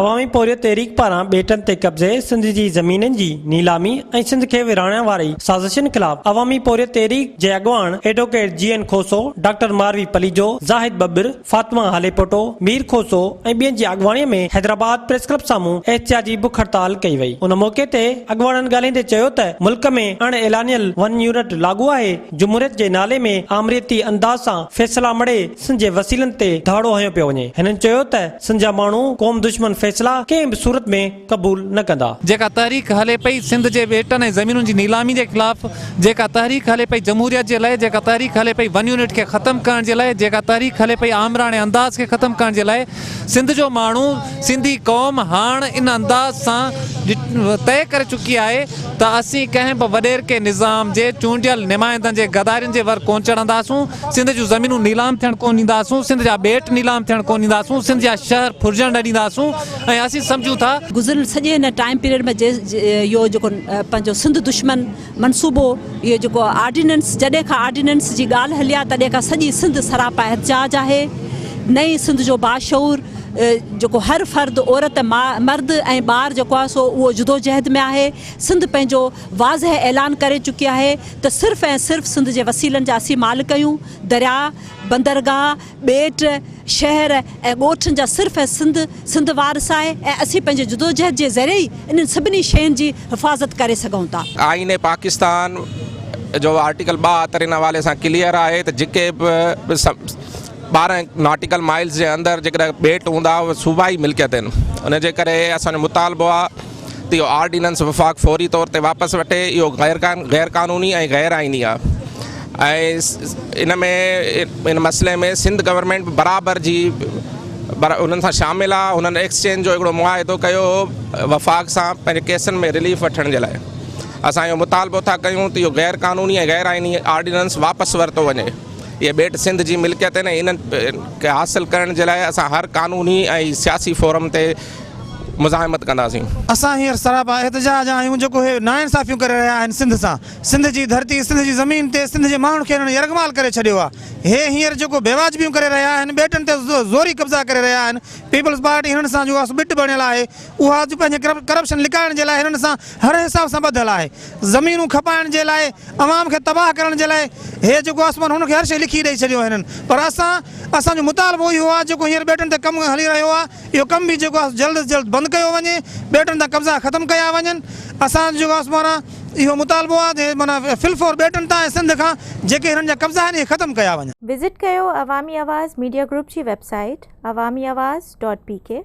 عوامي پورهيت تحريڪ پاران ٻيٽن تي قبضي، سنڌ جي زمينن جي نيلامي ۽ سنڌ کي ورهائڻ واري سازشن خلاف عوامي پورهيت تحريڪ جي اڳواڻ advocate G N Khoso, doctor Marvi Palijo, Zahid Babbar, Fatima Halepoto, Mir Khoso ۽ ٻين جي اڳواڻي ۾ حيدرآباد پريس ڪلب سامهون احتجاجي بک هڙتال ڪئي وئي. ان موقعي تي اڳواڻن ڳالهائيندي چيو ته ملڪ ۾ اڻ اعلانيل ون يونٽ لاڳو آهي، جمهوريت جي نالي ۾ آمريتي انداز سان فيصلا مڙهي سنڌ جي وسيلن تي ڌاڙو هنيو پيو وڃي. هنن چيو ته سنڌ جا ماڻهو قوم دشمن فيصلا ڪنهن به صورت ۾ قبول نه ڪندا. جيڪا تحريڪ هلي پئي سنڌ جي ٻيٽن ۽ زمينن جي نيلامي جي خلاف، جيڪا تحريڪ هلي پئي جمهوريت جي لئه، جيڪا تحريڪ هلي پئي ون يونٽ کي ختم ڪرڻ جي لئه، جيڪا تحريڪ هلي پئي آمراڻي انداز کي ختم ڪرڻ جي لئه، سنڌ جو ماڻهو، سنڌي قوم هاڻ ان انداز سان طئي ڪري چڪي آهي ته اسين ڪنهن به وڏيرڪي نظام جي چونڊيل نمائندن جي غدارين جي ور ڪونه چڙهنداسون، سنڌ جون زمينون نيلام ٿيڻ ڪونه ڏينداسون، سنڌ جا ٻيٽ نيلام ٿيڻ ڪونه ڏينداسون، سنڌ جا شهر ڦرجڻ نه ڏينداسون ۽ اسين سمجهون ٿا. گذريل سڄي هن ٽائيم پيريڊ ۾ اهو جيڪو پنهنجو سنڌ دشمن منصوبو اهو جيڪو آرڊيننس جڏهن کان آرڊيننس جي ڳالهه هلي آهي تڏهن کان سڄي سنڌ سراپا احتجاج آهي نئين سنڌ جو باشعور جيڪو هر فرد عورت مرد ۽ ٻار جيڪو آهي سو اهو جدوجهد ۾ آهي سنڌ پنهنجو واضح اعلان ڪري چڪي آهي ته صرف ۽ صرف سنڌ جي وسيلن جا اسين مالڪ آهيون درياء بندرگاهه ٻيٽ، شهر ۽ ڳوٺن جا صرف ۽ سنڌ سنڌ وارث آهي ۽ اسين پنهنجي جدوجهد جي ذريعي ئي انهن سڀني شين جي حفاظت ڪري سگهون ٿا. آئين پاڪستان جو آرٽيڪل 72 ان حوالي سان ڪليئر آهي ته جيڪي به 12 ناٽيڪل مائلز جي اندر جيڪڏهن ٻيٽ هوندا اهي صوبائي ملڪيت آهن ان جي ڪري اسان جو مطالبو آهي ته اهو آرڊيننس وفاق فوري طور تي واپس وٺي اهو غير قانوني ۽ غير آئيني آهي ۽ ان ۾ ان مسئلي ۾ سنڌ گورنمينٽ به برابر جي انهن سان شامل آهي هنن ايڪسچينج جو هڪڙو معاهدو ڪيو هو وفاق سان پنهنجي ڪيسن ۾ رليف وٺڻ جي لاء اسان اهو مطالبو ٿا ڪيون ته اهو غير قانوني ۽ غير آئيني آرڊيننس واپس ورتو وڃي اهي ٻيٽ سنڌ جي ملڪيت آهن ۽ انهن کي حاصل ڪرڻ جي لاء اسان هر قانوني ۽ سياسي فورم تي مزاحمت ڪنداسين. اسان هينئر سراپا احتجاج آهيون جيڪو هي ناانصافيون ڪري رهيا آهن سنڌ سان سنڌ جي ڌرتي سنڌ جي زمين تي سنڌ جي ماڻهن کي هنن يرغمال ڪري ڇڏيو آهي هي هينئر جيڪو بيواجبيون ڪري رهيا آهن ٻيٽن تي زوري قبضا ڪري رهيا آهن پيپلز پارٽي هنن سان جو آهي سو ٻٽ بڻيل آهي اها جو پنهنجي ڪرپشن لڪائڻ جي لاء هنن سان هر حساب سان ٻڌل آهي زمينون کپائڻ جي لاء عوام کي تباهه ڪرڻ جي لاء هي جيڪو آهي سو هنن کي هر شي لکي ڏئي ڇڏيو آهي هنن پر اسان اسان جو مطالبو اهو آهي جيڪو هينئر ٻيٽن تي ڪم هلي رهيو آهي اهو ڪم به جيڪو آهي جلد از جلد بند ڪيو وڃي، ٻيٽن تان قبضا ختم ڪيا وڃن، اسان جو جيڪو آهي معنيٰ اهو مطالبو آهي ته معنيٰ في الفور ٻيٽن تان ۽ سنڌ کان جيڪي هنن جا قبضا آهن اهي ختم ڪيا وڃن. وزٽ ڪيو عوامي آواز ميڊيا گروپ جي website Awami Awaz dot P K.